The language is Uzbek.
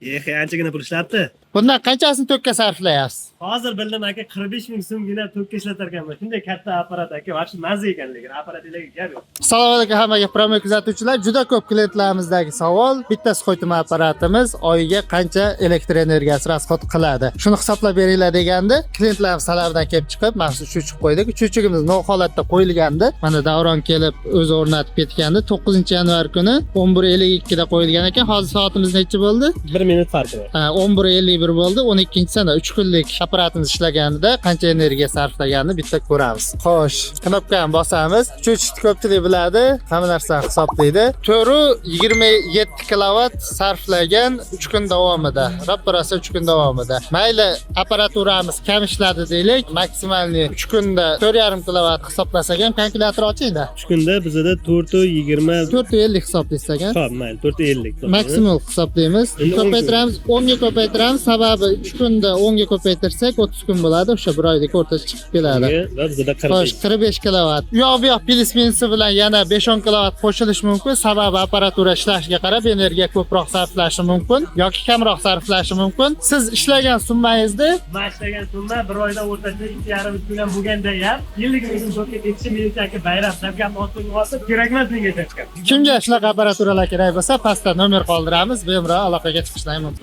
Eh, anchagina pul ishlabdi. Bundan qanchasini tokka sarflayapsiz? Hozir bildim aka, 45 ming so'mgina tokka ishlatar ekanman. Shunday katta apparat aka, вообще mazza ekan, lekin apparatinglarga gap yo'q. Assalomu alaykum hammaga, прямой kuzatuvchilar. Juda ko'p klientlarimizdagi savol: bitta suxoytma apparatimiz oyiga qancha elektr energiyasi расход qiladi? Shuni hisoblab beringlar deganda, klientlarimiz talabidan kelib chiqib, mana shu счётчик qo'ydik. Счётчик imiz nol holatda qo'yilgandi. Mana Davron kelib o'zi o'rnatib ketgandi. 9-yanvar kuni 11:52 da qo'yilgan ekan. Hozir soatimiz nechi bo'ldi? 1 minut farqi bor. Ha, 11:51 bo'ldi. 12 sana 3 kunlik apparatimiz ishlaganida qancha energiya sarflaganini bitta ko'ramiz. Xo'sh, knopkani bosamiz. Счётчик ni ko'pchilik biladi, hamma narsani hisoblaydi. 427 kilovat sarflagan 3 kun davomida. Roppa-rosa 3 kun davomida. Mayli, apparaturamiz kam ishladi deylik, максимальный 3 kunda 4,5 kilovat hisoblasak ham, kalkulyator ochingda. 3 kunda bizada 4.20. 4.50 hisoblasak ham. Xo'p, mayli, 4.50. Maksimum hisoblaymiz. Endi 10 kun. Ko'paytiramiz, 10 ga ko'paytiramiz. Sababi 3 kunda 10 ga ko'paytirsak 30 kun bo'ladi. O'sha bir oydagi o'rtacha chiqib keladi. Va bizada Xo'sh, 45. 45 kilovat. U yoq bu yoq plyus minusi bilan yana 5-10 kilovat qo'shilishi mumkin. Sababi apparatura ishlashiga qarab energiya ko'proq sarflashi mumkin yoki kamroq sarflashi mumkin. Siz ishlagan summangizni Men ishlagan summa bir oyda o'rtacha 2,5 kun bo'lganda ham 50 ming so'm tokka ketishi menimcha aka bayram. Gap olsin, kerak emas menga hech Kimga shunaqa apparaturalar kerak bo'lsa, pastda nomer qoldiramiz, bemalol aloqaga chiqishlari mumkin.